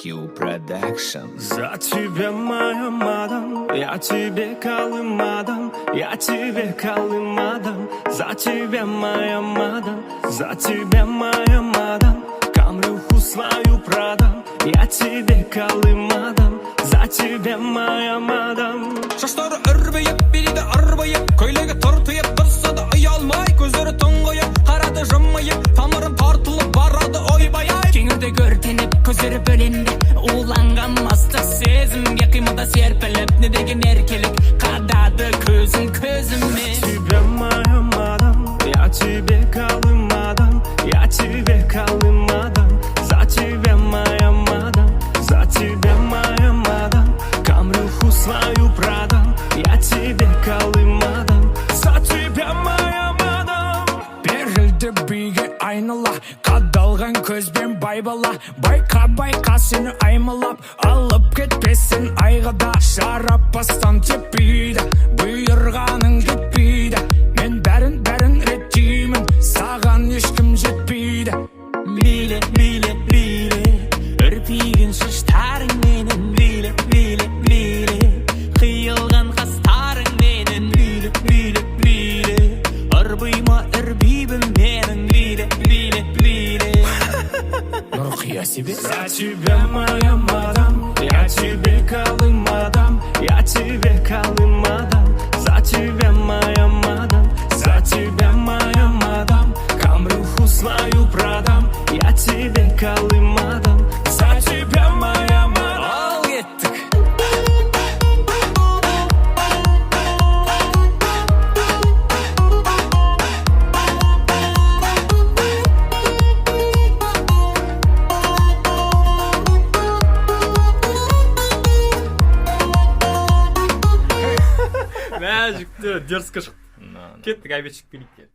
Q Production. За тебя, моя мадам, я тебе калым, я тебе калым, за тебя, моя мадам, за тебя, моя мадам, камрюху свою продам, я тебе калым, за тебя, моя мадам. Шаштары үрбиіп, билейді ырбиып, көйлегі тыртиып тұрса да ұялмай, көздері тұңғиып қарады жымиып, тамырым тартылып барады, ойбай ай. Кеңірдек өртеніп, көздері бөленді уланған мастық сезімге. Қимылда серпіліп, не деген еркелік, қадады көзін көзіме. Тебя, моя мадам, я тебе калым, я тебе калым, за тебя, моя мадам, за тебя, моя мадам, камрюху свою продам, я тебе калым, за тебя, моя мадам. Берілді биге айнала, қадалған көзбен байбала. Байқа, байқа, сені аймалап алып кетпесін айға да. Шарап бастан теппейді, бұйырғаның жетпейді. Мен бәрін, бәрін реттеймін, саған ешкім жетпейді. Биле, биле, биле, үрпиген шаштарыңменен, биле, биле, биле, қиылған қастарыңменен, биле, биле, биле, ырбима, ірбибім менің, биле, биле, биле. Нұрқия себе. За тебя, моя мадам, я тебе калым, я тебе калым, за тебя, моя мадам, за тебя, моя мадам, камрюху свою продам, я тебе калым, за тебя, моя мадам. Ал кеттік. Мә, жігіттер, дерзко шықты. Кеттік, обедшік билейік.